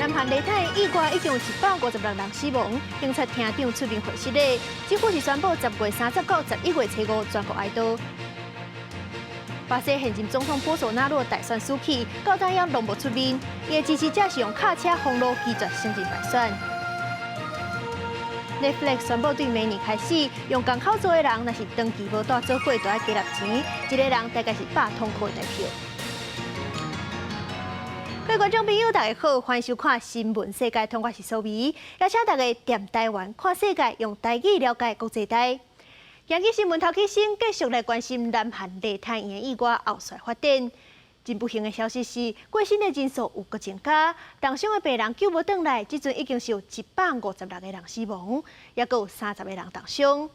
南韓梨泰院意外已經有156人死亡，警察廳長出面回失禮，政府是宣布10月30到11月初5全國哀悼。巴西現任總統波索納洛大選輸去，到今猶攏無出面，伊的支持者是用卡車封路，拒絕承認敗選。Netflix 宣布對明年開始，用仝口做的人，若是長期無蹛做伙，就愛加納錢，一个人大概是100通塊台票。各位觀眾朋友，大家好，歡迎收看《新聞世界通》，我是蘇美，邀請大家踮台灣看世界，用台語了解國際大。今日新聞頭起先，繼續來關心南韓梨泰院的意外後續發展。真不幸的消息是，過身的人數有閣增加，重傷的病人救無轉來，這陣已經是有156個人死亡，猶閣有30個人重傷。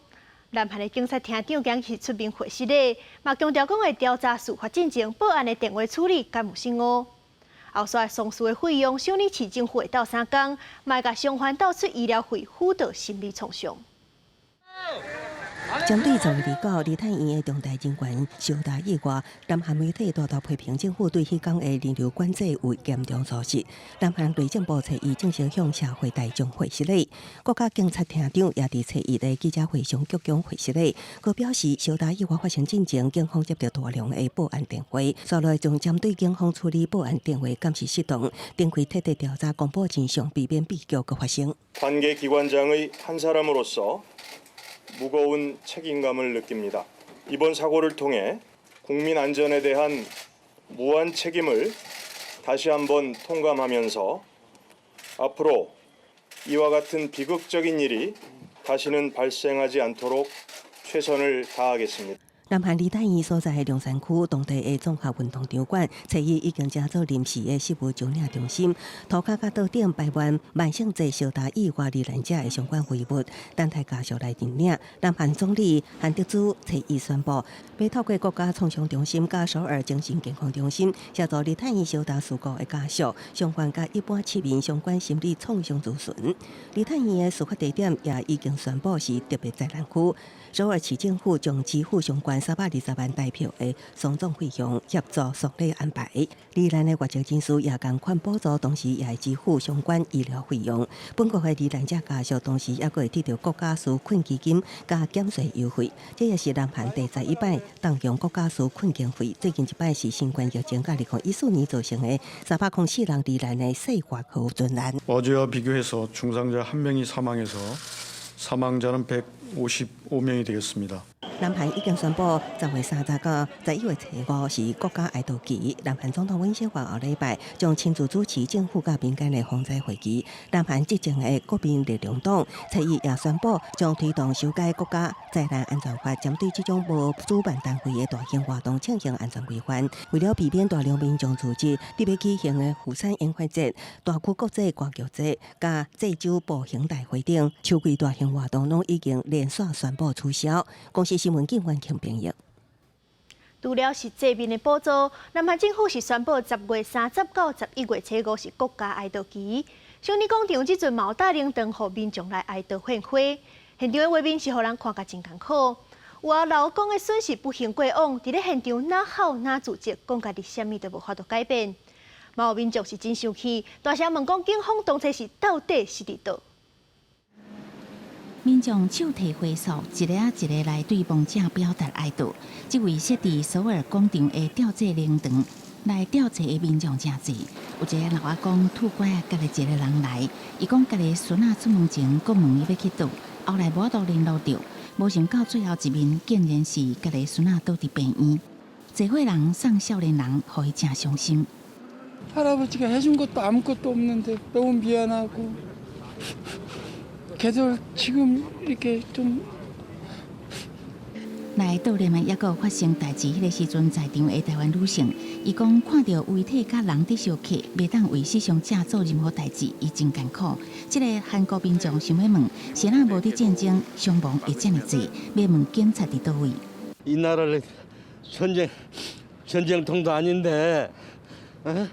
南韓的警察廳長今日出面回失禮，嘛強調講會調查事發進前保安的電話處理敢有失誤。後續喪事的費用，首爾市政府會鬥相共，嘛會共傷患鬥出醫療費，輔導心理創傷。針對10月29梨泰院的重大人員相打意外，南韓媒體大大批評政府對彼工的人流管制有嚴重疏失。南韓內政部初一正式向社會大眾回失禮，國家警察廳長也佇初一的記者會上鞠躬回失禮，閣表示相打意外發生進前，警方接到大量的報案電話，紲落來將針對警方處理報案電話敢是適當，展開徹底調查，公布真相，避免悲劇閣發生。 관계기관장의 한 사람으로서 무거운 책임감을 느낍니다. 이번 사고를 통해 국민 안전에 대한 무한 책임을 다시 한번 통감하면서 앞으로 이와 같은 비극적인 일이 다시는 발생하지 않도록 최선을 다하겠습니다. 南韓梨泰院所在的龍山區當地的綜合運動場館，初一已經成做臨時的失物招領中心，塗跤佮桌頂擺滿萬聖節相打意外罹難者的相關遺物，等待家屬來認領。南韓總理韓德洙初一宣布，欲透過國家創傷中心佮首爾精神健康中心協助梨泰院相打事故的家屬，傷患佮一般市民相關心理創傷諮詢。梨泰院的事發地點也已經宣布是特別災難區，首爾市政府將支付相關320萬台票的喪葬費用，協助喪禮安排。罹難的外籍人士也仝款補助，同時也會支付相關醫療費用。本國的罹難者家屬同時猶閣會得著國家紓困基金佮減稅優惠。這也是南韓第11擺動用國家紓困經費，最近一擺是新冠疫情佮2014年造成的304人罹難的世外科災難。 어제와 비교해서 중상자 한 명이 사망해서 사망자는 155명이 되겠습니다. 南韓已經宣布10月30到11月初5是國家哀悼期。南韓總統尹錫悅後禮拜將親自主持政府佮民間的防災會議。南韓執政的國民力量黨初一也宣布將推動修改國家災難安全法，針對這種無主辦單位的大型活動進行安全規範。為了避免大量民眾聚集，特別舉行的釜山煙花節、大區國際歌劇節、佮濟州步行大會等秋季大型活動，攏已經連續宣布取消。公視新聞警員強編譯。除了實際面的補助，南韓政府是宣布10月30到11月初5是國家哀悼期。首爾廣場這陣嘛有搭靈堂，予民眾來哀悼獻花。現場的畫面是予人看甲真艱苦。有啊，勞工的損失不幸過往，佇咧現場哪吼哪自責，講家己啥物都無法度改變。嘛有民眾是真生氣，大聲問講警方當初是到底是佇佗？民眾手提花束，一个仔一个來對亡者表達哀悼。這位設佇首爾廣場的吊祭靈堂來吊祭的民眾誠濟，有一个老阿公拄拐仔共一个人來，伊講家己孫仔出門前，閣問伊欲去佗，後來無法度聯絡著，無想到最後一面竟然是家己孫仔倒佇病院。這伙人送少年人，予伊誠傷心。 할아버지가 해준 것도 아무것도 없는데 너무 미안하고 계속 지금 이렇게 좀 來悼念的，猶閣發生代誌彼个時陣在場的台灣女性，伊講看著遺體佮人佇相克，袂當為死傷者做任何代誌，伊真艱苦。這个韓國民眾想欲問，是按怎無佇戰爭傷亡會遮爾濟？欲問警察佇佗位？ 이 나라를 전쟁통도 아닌데, 어?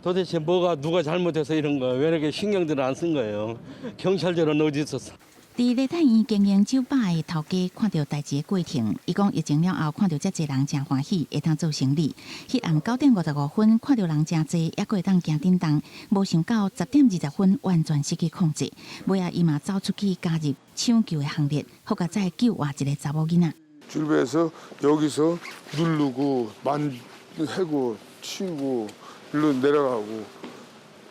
도대체 뭐가 누가 잘못해서 이런 거야? 왜 이렇게 신경들을 안 쓴 거예요? 경찰들은 어디 있었어? 佇梨泰院經營酒吧的頭家看著代誌的過程，伊講疫情了後看著遮濟人誠歡喜，會當做生理。彼暗9點55分看著人誠濟，猶閣會當行振動，無想到10點20分完全失去控制。尾仔伊嘛走出去加入搶救的行列，好佳哉救活一个查某囡仔。 출발해서 여기서 누르고 만 해고 치우고 일로 내려가고.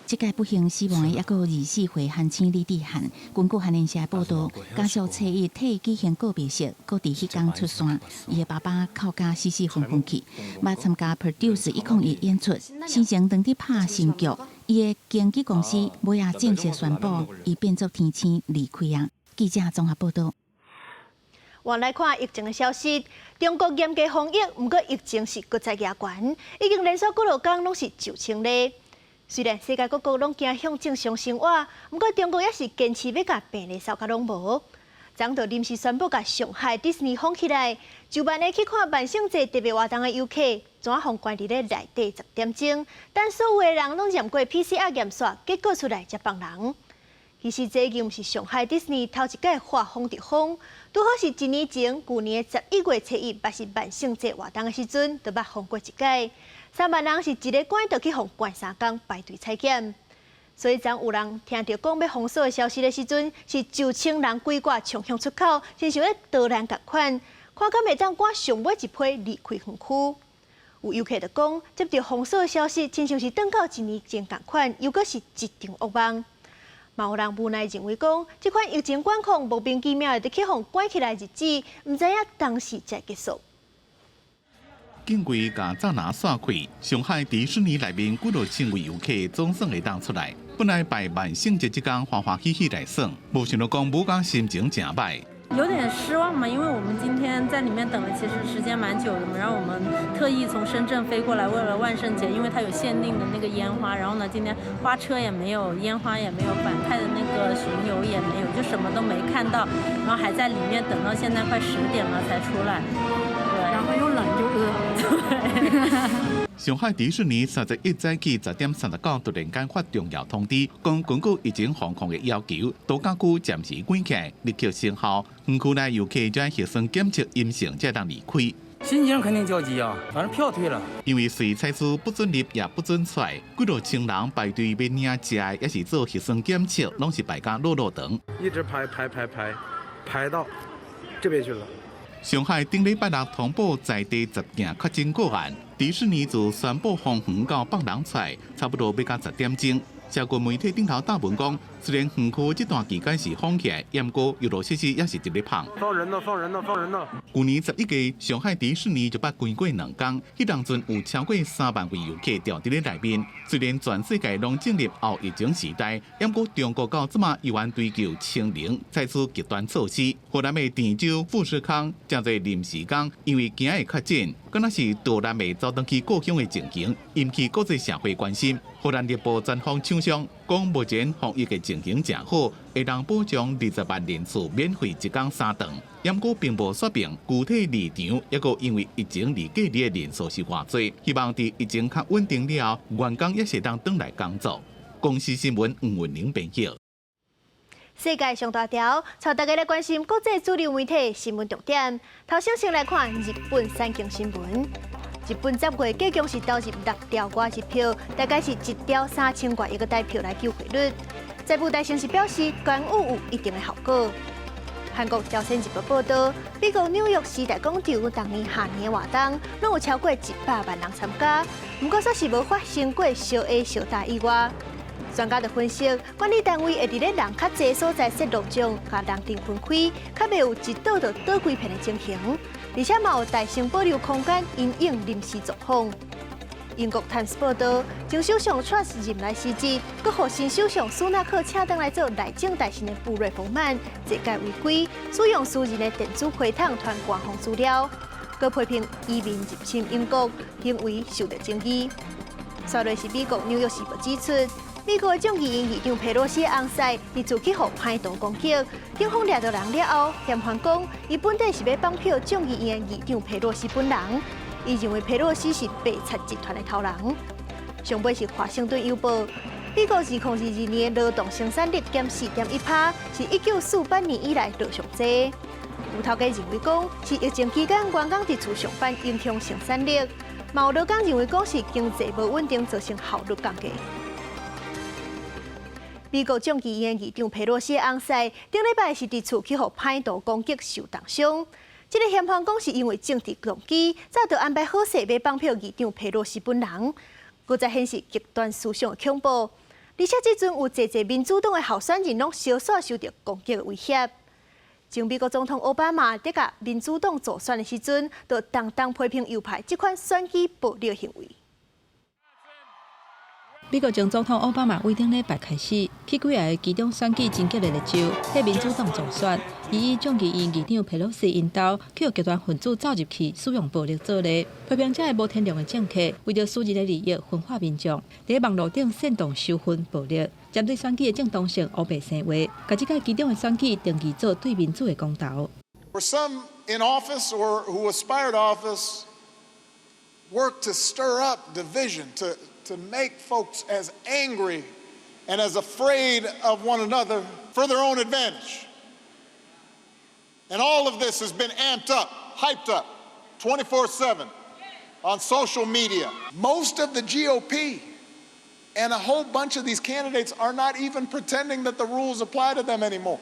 這屆不幸死亡的猶閣有24歲韓星李智漢。根據韓聯社報道，家屬初一替伊舉行告別式，閣佇彼工出山。伊的爸爸哭甲死死昏昏去，捌參加 Produce 101演出，生前當佇拍新劇。伊的經紀公司尾仔正式宣布，伊變做天星離開啊。記者綜合報道。我來看疫情的消息，中國嚴格防疫，毋過疫情是閣再加懸，已經連續幾落工攏是上千例。雖然世界各國攏驚向正常生活，毋過中國猶是堅持欲共病例掃甲攏無。昨就臨時宣布共上海迪士尼封起來，上萬个去看萬聖節特別活動的遊客，怎予關佇咧內底10點鐘，等所有的人攏驗過 PCR 驗煞，結果出來才放人。其實這已經毋是上海迪士尼頭一擺話封就封，拄好是一年前，舊年的11月初1，也是萬聖節活動的時陣，就捌封過一擺。3萬人是一个關就去予關3工排隊採檢，所以昨有人聽著講欲封鎖的消息的時陣，是上千人規掛衝向出口，親像咧逃難仝款，看敢會當趕上尾一批離開園區。有遊客就講，接著封鎖的消息，親像是轉到一年前仝款，猶閣是一場噩夢。嘛有人無奈認為講，這款疫情管控莫名其妙的去予關起來日子，毋知影當時才結束。警衛共柵欄散開，上海迪士尼內面幾若千位遊客總算會當出來。本來拜萬聖節這工歡歡喜喜來耍，無想到講舞甲心情誠䆀。有點失望嘛，因為我們今天在裡面等了，其實時間蠻久的嘛。然後我們特意從深圳飛過來，為了萬聖節，因為它有限定的那個煙花。然後呢，今天花車也沒有，煙花也沒有，反派的那個巡遊也沒有，就什麼都沒看到。然後還在裡面等到現在快10點了才出來。對，然後又冷又餓。對。上海迪士尼31早起10點39突然間發重要通知，講根據疫情防控的要求，度假區暫時關起來，立刻生效。園區內遊客將核酸檢測陰性才當離開。心情肯定焦急啊，反正票退了。因為隨採取不准入也不准出來，幾若千人排隊欲領食的，抑是做核酸檢測，攏是排甲落落長。一直排排排排，排到這邊去了。上海頂禮拜六通報在地10件確診個案，迪士尼就宣布封園到放人出來，差不多欲到10點鐘。社群媒體頂頭貼文講，雖然園區這段期間是封起來，毋過遊樂設施猶是佇咧放。放人呢，放人呢，放人呢！舊年11月，上海迪士尼就捌關過2工，彼當陣有超過3萬位遊客蹛佇咧內面。雖然全世界攏進入後疫情時代，毋過中國到這馬猶原追求清零，採取極端措施。河南的鄭州富士康誠濟臨時工，因為驚會確診，敢若是逃難袂走轉去故鄉的情形，引起國際社會關心。荷蘭日報專訪廠商，講目前防疫的情形誠好，會當保障20萬人次免費一工三頓。毋過並無說明具體離場，抑閣因為疫情而隔離的人數是偌濟。希望佇疫情較穩定了後，員工猶會當轉來工作。公視新聞吳文玲編譯。世界上大條，帶大家來關心國際主流媒體新聞重點。頭先先來看日本產經新聞。日本10月計共是投入6兆外日票，大概是1兆3000外億个台票來救匯率。財務大臣是表示，干預有一定的效果。韓國朝鮮日報報道，美國紐約時代廣場當年跨年活動，攏有超過100萬人參加，毋過煞是無發生過相下相打意外。專家就分析，管理單位會佇咧人較濟所在設路障，共人陣分開，較袂有一倒就倒規片的情形。而且嘛有彈性保留空間，因應臨時狀況。英國《泰晤士報》報道，前首相 Truss 任內辭職，閣予新首相蘇納克請轉來做內政大臣的布瑞弗曼，這屆違規使用私人的電子系統傳官方資料，閣批評移民入侵英國，行為受到爭議。紲落是美國《紐約時報》指出，美國眾議院議長佩洛西翁婿，佇自去予歹徒攻擊，警方掠著人了後，嫌犯講，伊本底是欲綁票眾議院議長佩洛西本人，伊認為佩洛西是白賊集團的頭人。上尾是華盛頓郵報，美國2022年勞動生產率減4.1%，是1948年以來落上濟。有頭家認為講是疫情期間員工佇厝上班影響生產力，嘛有勞工認為講是經濟無穩定造成效率降低。美國眾議院議長佩洛西翁婿，頂禮拜是佇厝去予歹徒攻擊受重傷。這个嫌犯講是因為政治動機，早就安排好勢欲綁票議長佩洛西本人，閣再顯示極端思想的恐怖。而且這陣有濟濟民主黨的候選人攏相紲受著攻擊的威脅。前美國總統奧巴馬佇共民主黨助選的時陣，就重重批評右派這款選舉暴力行為。美國前總統奧巴馬對頂禮拜開始去幾个其中選舉真激烈的州，替民主黨助選。伊以眾議院議長佩洛西𪜶兜去予極端分子走入去使用暴力做例，批評這个無天良的政客為著私人的利益分化民眾，佇網路頂煽動仇恨暴力，針對選舉的正當性烏白生話，共這屆其中的選舉定義做對民主的公投。 For some in office or who aspire to office, work to stir up division, to make folks as angry and as afraid of one another for their own advantage. And all of this has been amped up, hyped up, 24/7 on social media. Most of the GOP and a whole bunch of these candidates are not even pretending that the rules apply to them anymore.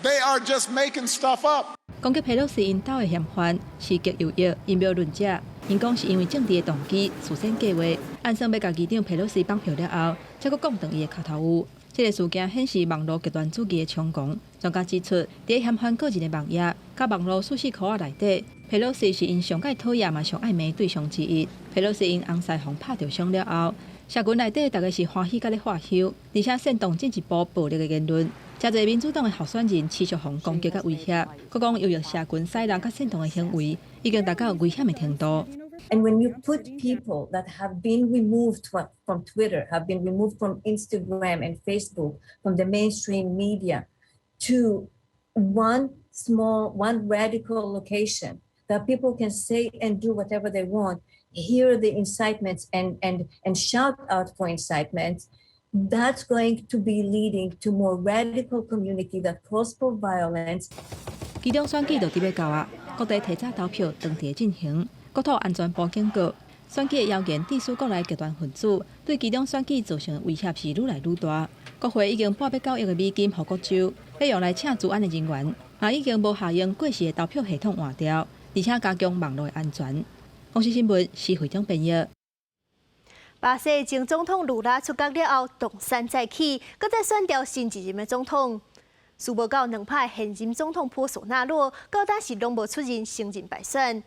They are just making stuff up. 攻擊佩洛西𪜶兜的嫌犯是極右翼陰謀論者，𪜶講是因為政治的動機事先計劃，按算欲共議長佩洛西綁票了後，才閣摃斷伊的跤頭趺。這个事件顯示網路極端主義的猖狂。專家指出，佇嫌犯個人的網頁佮網路敘事箍仔內底，佩洛西是𪜶上蓋討厭嘛上愛罵對象之一。佩洛西𪜶翁婿予拍著傷了後，社群內底逐家是歡喜佮咧化香，而且煽動進一步暴力的言論。誠濟民主黨的候選人持續予攻擊佮威脅，閣講右翼社群使人佮煽動的行為已經達到危險的程度。 And when you put people that have been removed from Twitter, have been removed from Instagram and Facebook, from the mainstream media, to one small, one radical location that people can say and do whatever they want, hear the incitements and shout out for incitements, that's going to be leading to more radical community that calls for violence. 期中選舉就佇欲到啊，各地提早投票當地進行。國土安全部警告，選舉的謠言致使國內極端分子對期中選舉造成的威脅是愈來愈大。國會已經撥欲九億的美金予各州，欲用來請資安的人員，嘛已經無效用過時的投票系統換掉，而且加強網路的安全。公視新聞施惠中編譯。巴西前總統盧拉出閣了後，東山再起，閣再選著新一任的總統。輸無夠2拍現任總統波索納洛，到今是攏無出任承認敗選。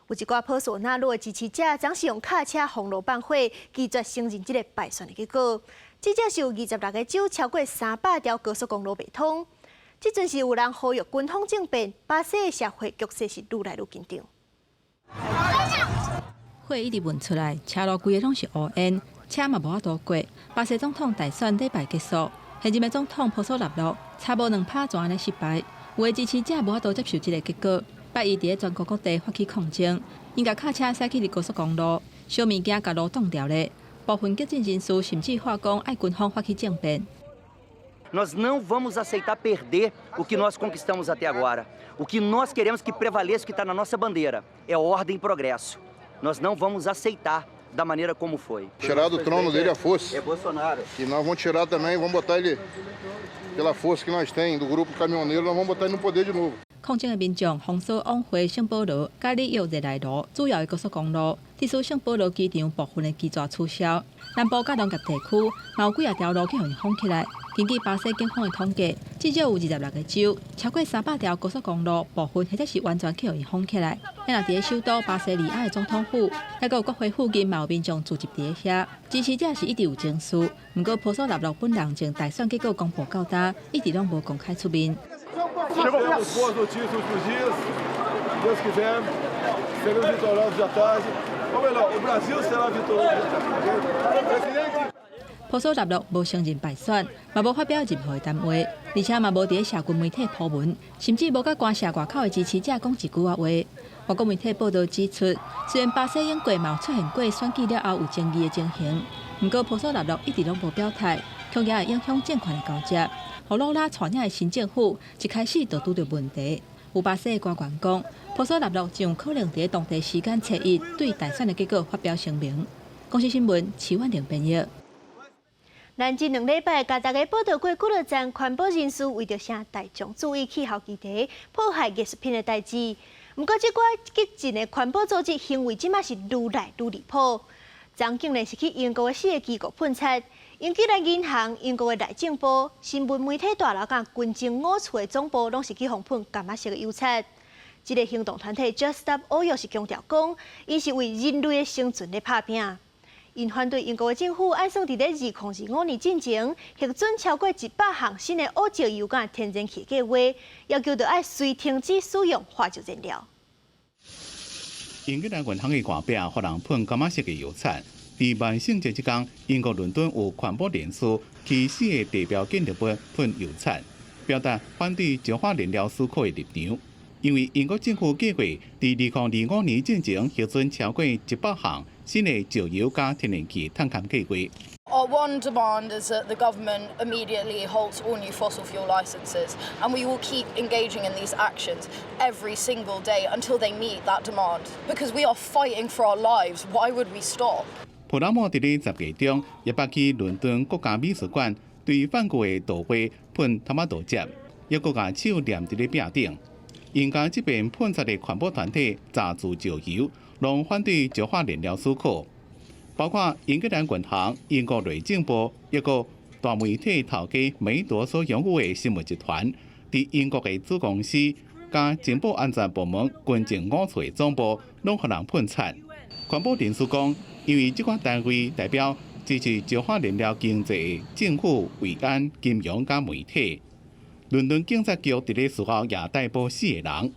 有一寡波索納洛的支持者，總是用卡車封路放火，拒絕承認這个敗選的結果。至少是有26個州超過300條高速公路袂通。這陣是有人呼籲軍方政變，巴西的社會局勢是愈來愈緊張。火一直冒出來，車路規个攏是烏煙，車嘛無法度過。巴西總統大選禮拜結束，現任的總統波索納洛差無2拍就按呢失敗，有的支持者無法度接受這个結果。拜一佇咧全國各地發起抗爭，𪜶共卡車駛去佇高速公路，燒物件共路擋牢咧。部分激進人士甚至喊講愛軍方發起政變。 Nós não vamos aceitar perder o que nós conquistamos até agora. O que nós queremos que prevaleça, o que está na nossa bandeira, é ordem e progresso. Nós não vamos aceitar da maneira como foi. Tirar do trono dele a força. É Bolsonaro. E nós vamos tirar também, vamos botar ele pela força que nós tem do grupo caminhoneiro, nós vamos botar ele no poder de novo. 抗爭的民眾封鎖往回聖保羅、佮里約熱內盧主要的高速公路，致使聖保羅機場部分的機座取消。南部佮農業地區，嘛有幾仔條路去予𪜶封起來。根據巴西警方的統計，至少有26個州，超過300條高速公路部分或者是完全去予𪜶封起來。若佇咧首都巴西利亞的總統府，抑閣有國會附近，嘛有民眾聚集佇咧遐，支持者是一直有情緒。毋過波索納洛本人從大選結果公布到今，一直攏無公開出面。 Tivemos boas notícias nos últimos dias. Se Deus quiser, seremos vitoriosos à tarde. Ou melhor, o Brasil será vitorioso à tarde. Presidente. 波索納洛無承認敗選，嘛無發表任何的談話，而且嘛無佇咧社群媒體鋪文，甚至無佮官舍外口的支持者講一句仔話。外國媒體報道指出，雖然巴西永過嘛有出現過選舉了後有爭議的情形，毋過波索納洛一直攏無表態，恐驚會影響政權的交接。予魯拉帶領的新政府一開始就拄著問題。有巴西的官員講，波索納洛真有可能佇當地時間初一對大選的結果發表聲明。公視新聞，徐婉玲編譯。咱這兩禮拜共大家報道過幾落層環保人士為著請大眾注意氣候議題、破壞藝術品的代誌。毋過，這寡激進的環保組織行為，這馬是愈來愈離譜。昨竟然是去英國的四个機構噴漆，英格蘭銀行、英國的內政部、新聞媒體大樓佮軍情五處的總部，攏是去予噴柑仔色的油漆。這个行動團體 Just Stop Oil 是強調講，𪜶是為人類的生存咧拍拚。𪜶反對英國的政府按算佇咧2025年進前核准超過100項新的烏石油佮天然氣計劃，要求著愛隨停止使用化石燃料。英格蘭銀行的外壁，予人噴柑仔色的油漆。佇萬聖節這工，英國倫敦有環保人士去四个地標建築物噴油漆，表達反對石化燃料輸口的立場。因為英國政府計劃佇2025年進前核准超過100項新的石油佮天然氣探勘計劃。 Our one demand is that the government immediately halts all new fossil fuel licenses, and we will keep engaging in these actions every single day until they meet that demand. Because we are fighting for our lives. Why would we stop? 普拉莫佇咧10月中，也捌去倫敦國家美術館對梵谷的圖畫噴托馬多汁，猶閣共手黏佇咧壁頂。𪜶佮這邊噴漆的環保團體詐自石油，攏反對石化燃料輸口，包括英格蘭銀行、英國內政部，一個大媒體頭家梅鐸所擁有的新聞集團，佇英國的子公司佮情報安全部門軍情五處的總部，攏予人噴漆。環保人士講，因為這寡單位代表支持石化燃料經濟、政府、維安、金融佮媒體。倫敦警察局佇咧事後也逮捕四个人。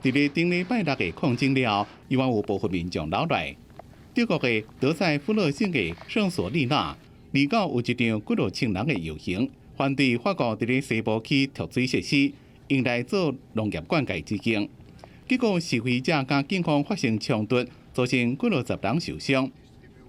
佇咧頂禮拜六的抗爭了後，依然有部分民眾留來。德國的德塞夫勒省的聖索利納，二九有一場幾落千人的遊行，反對法國佇咧西部起蓄水設施，用來做農業灌溉之用。結果示威者佮警方發生衝突，造成幾落十人受傷。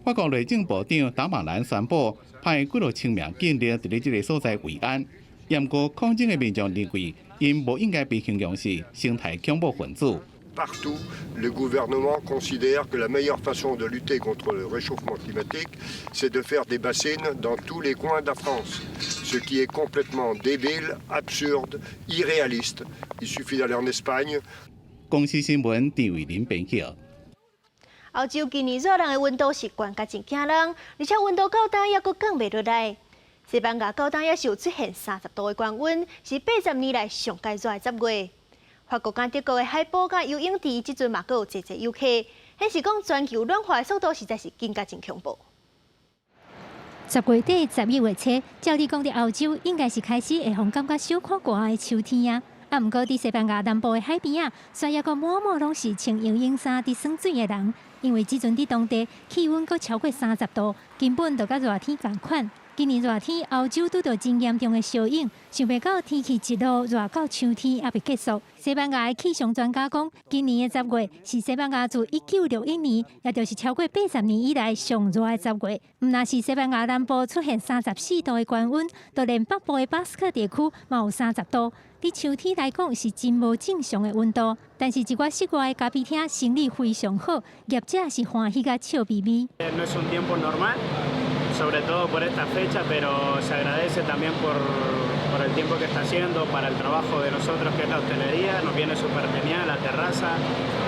法國內政部長達馬蘭宣布派幾落千名警力佇咧這个所在維安。毋過抗爭的民眾認為，𪜶無應該被形容是生態恐怖分子。 Partout, le gouvernement considère que la meilleure façon de lutter contre le réchauffement climatique, c'est de faire des bassines dans tous les coins de la France, ce qui est complètement débile, absurde, irréaliste. Il suffit d'aller en Espagne. 公視新聞陳慧琳編譯。歐洲今年熱人的溫度是懸甲真驚人，而且溫度到今猶閣降袂落來。西班牙到今也是有出現30度的高溫，是80年來上蓋熱的10月。法國佮德國的海埔佮游泳池，這陣嘛閣有濟濟遊客，顯示講全球暖化的速度實在是緊甲真恐怖。10月底11月初，照理講佇歐洲應該是開始會予人感覺小可寒的秋天啊。啊，毋過佇西班牙南部的海邊仔，煞猶閣滿滿攏是穿游泳衫佇耍水的人，因為這陣佇當地氣溫閣超過30度，根本就佮熱天仝款。今年熱天，歐洲拄著真嚴重的燒湧，想袂到天氣一路熱到秋天猶未結束。西班牙的氣象專家講，今年的十月是西班牙自1961年，也就是超過80年以來上熱的十月。毋但是西班牙南部出現34度的高溫，就連北部的巴斯克地區嘛有30度。佇秋天來講是真無正常的溫度，但是一寡室外的咖啡廳生意非常好，業者是歡喜甲笑眯眯。 No es un tiempo normal, sobre todo por esta fecha, pero se agradece también por el tiempo que está haciendo, para el trabajo de nosotros que es la hostelería, nos viene súper genial la terraza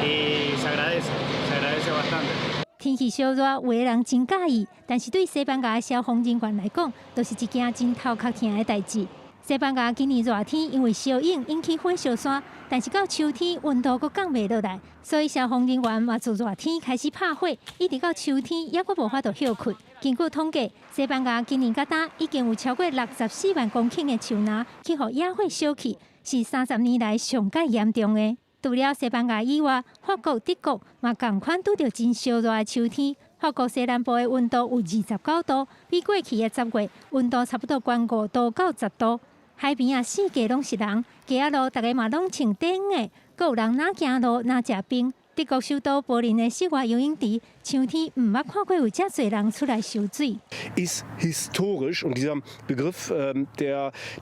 y se agradece bastante. 天氣燒熱，有的人真佮意，但是對西班牙的消防人員來講，就是一件真頭殼疼的代誌。西班牙今年熱天因為燒湧引起火燒山，但是到秋天溫度閣降袂落來，所以消防人員嘛自熱天開始拍火，一直到秋天猶閣無法度歇睏。根據統計，西班牙今年到今已經有超過64萬公頃的樹林去予野火燒去，是30年來上蓋嚴重的。除了西班牙以外，法國、德國嘛仝款拄著真燒熱的秋天。法國西南部的溫度有29度，比過去的十月溫度差不多懸5度到10度。海邊仔，四界攏是人，街仔路逐家嘛攏穿短的，閣有人若行路若食冰。德德國首都柏林的室外游泳池，秋天毋捌看過有遮濟人出來游水。 Ist historisch und dieser Begriff,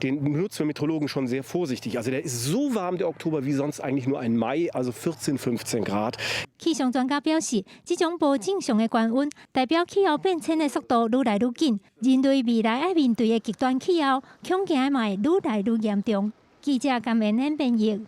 den benutzen wir Meteorologen schon sehr vorsichtig. Also der ist so warm, der Oktober, wie sonst eigentlich nur ein Mai, also 14, 15 Grad. 氣象專家表示，這種無正常的高溫，代表氣候變遷的速度愈來愈緊，人類未來愛面對的極端氣候，恐驚嘛會愈來愈嚴重。記者甘延恩編譯。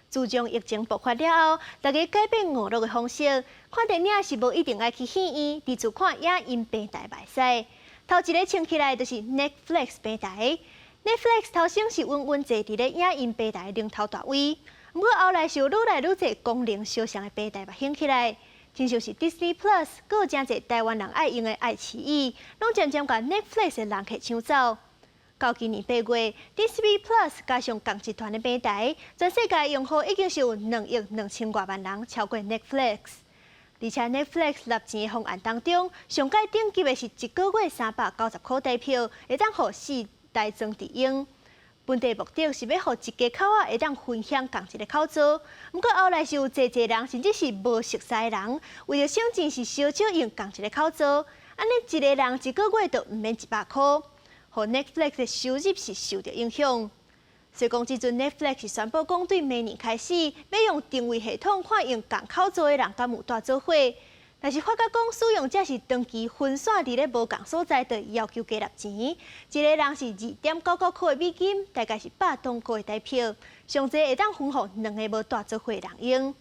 自從疫情爆發了後，大家改變娛樂的方式，看電影是無一定愛去戲院，佇厝看影音平台嘛會使。頭一个衝起來就是 Netflix 平台。Netflix 頭先是穩穩坐佇咧影音平台龍頭大位，毋過後來是有愈來愈濟功能相像的平台嘛興起來，親像是 Disney Plus，閣有誠濟台灣人愛用的愛奇藝，攏漸漸共 Netflix 的人客搶走。到今年8月，Disney Plus 加上仝集團的平台，全世界用戶已經是有2億2千外萬人，超過 Netflix。而且 Netflix 納錢的方案當中，上蓋頂級的是一個月390箍台票，會當予四台裝置用。本地目的是欲予一家口仔會當分享仝一个口座，毋過後來是有濟濟人，甚至是無熟似的人，為著省錢是相少用仝一个口座，按呢一个人一個月就毋免100箍。予 Netflix 的收入是受著影響。所以講，這陣 Netflix 是宣布講，對明年開始，欲用訂位系統看用仝口座的人敢有蹛做伙。若是發覺講使用者是長期分散佇咧無仝所在，就要求加納錢。一個人是2.99箍的美金，大概是100多箍的台票，上濟會當分予兩个無蹛做伙的人用。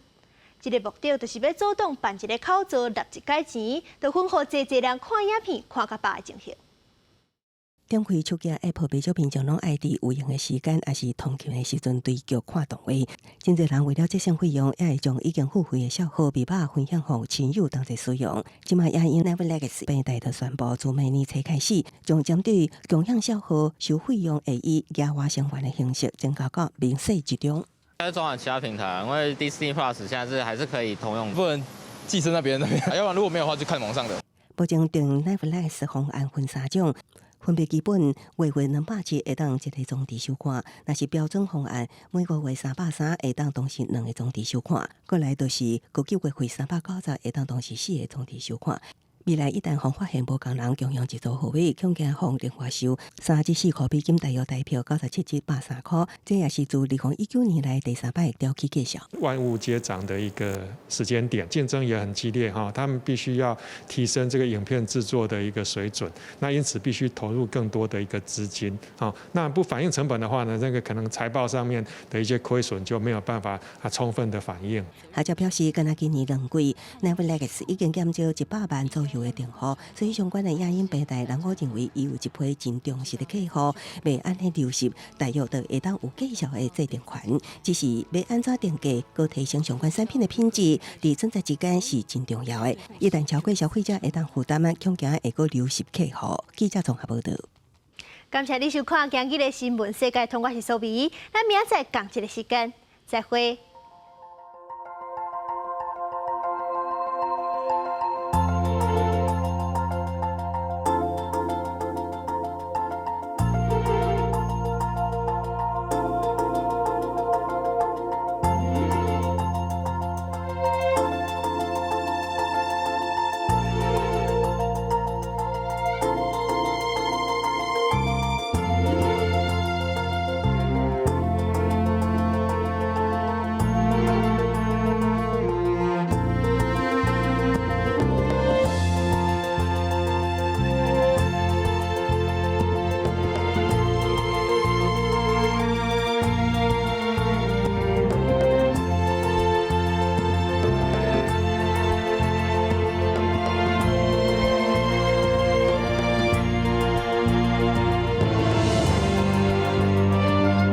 這个目的就是欲阻擋辦一个口座納一擺錢，就分予濟濟人看影片看較飽的情形。點開手機 App，袂少民眾攏愛佇有閒的時間，抑是通勤的時陣追劇看動畫。真濟人為了節省費用，也會將已經付費的帳號密碼分享予親友同齊使用。這馬影音 Netflix 平台就宣布，自明年初開始，將針對共享帳號收費用會以額外成本的形式增加到明細之中。還是轉往其他平台，因為 Disney Plus 現在是還是可以通用，不能寄生在別人那邊，要不然如果沒有的話，就看網上的。目前訂 Netflix 方案分三種。分別基本月費270會當一個鐘頭收看，若是標準方案每個月330會當同時兩個鐘頭收看，過來就是高級月費390會當同時四個鐘頭收看。未來一旦予發現無仝人共用一組號碼，恐驚予另外收34箍美金，大約台票97至130箍。這也是自2019年來第三擺調起價數。萬物皆漲的一個時間點，競爭也很激烈哈，他們必須要提升這個影片製作的一個水準，那因此必須投入更多的一個資金，那不反映成本的話呢，這個可能財報上面的一些虧損就沒有辦法啊充分的反映。學者表示，干焦今年兩季，Netflix 已經減少100萬左右的訂戶，所以相關的影音平台，人我認為伊有一批真忠實的客戶，欲按呢流失，大約就會當有繼續的制定權。只是欲按怎定價，閣提升相關產品的品質，佇選擇之間是真重要的。一旦超過消費者會當負擔，恐驚會閣流失客戶。記者綜合報導。感謝你收看今日的新聞世界通，我是蘇美，咱明仔載仝一个時間再會。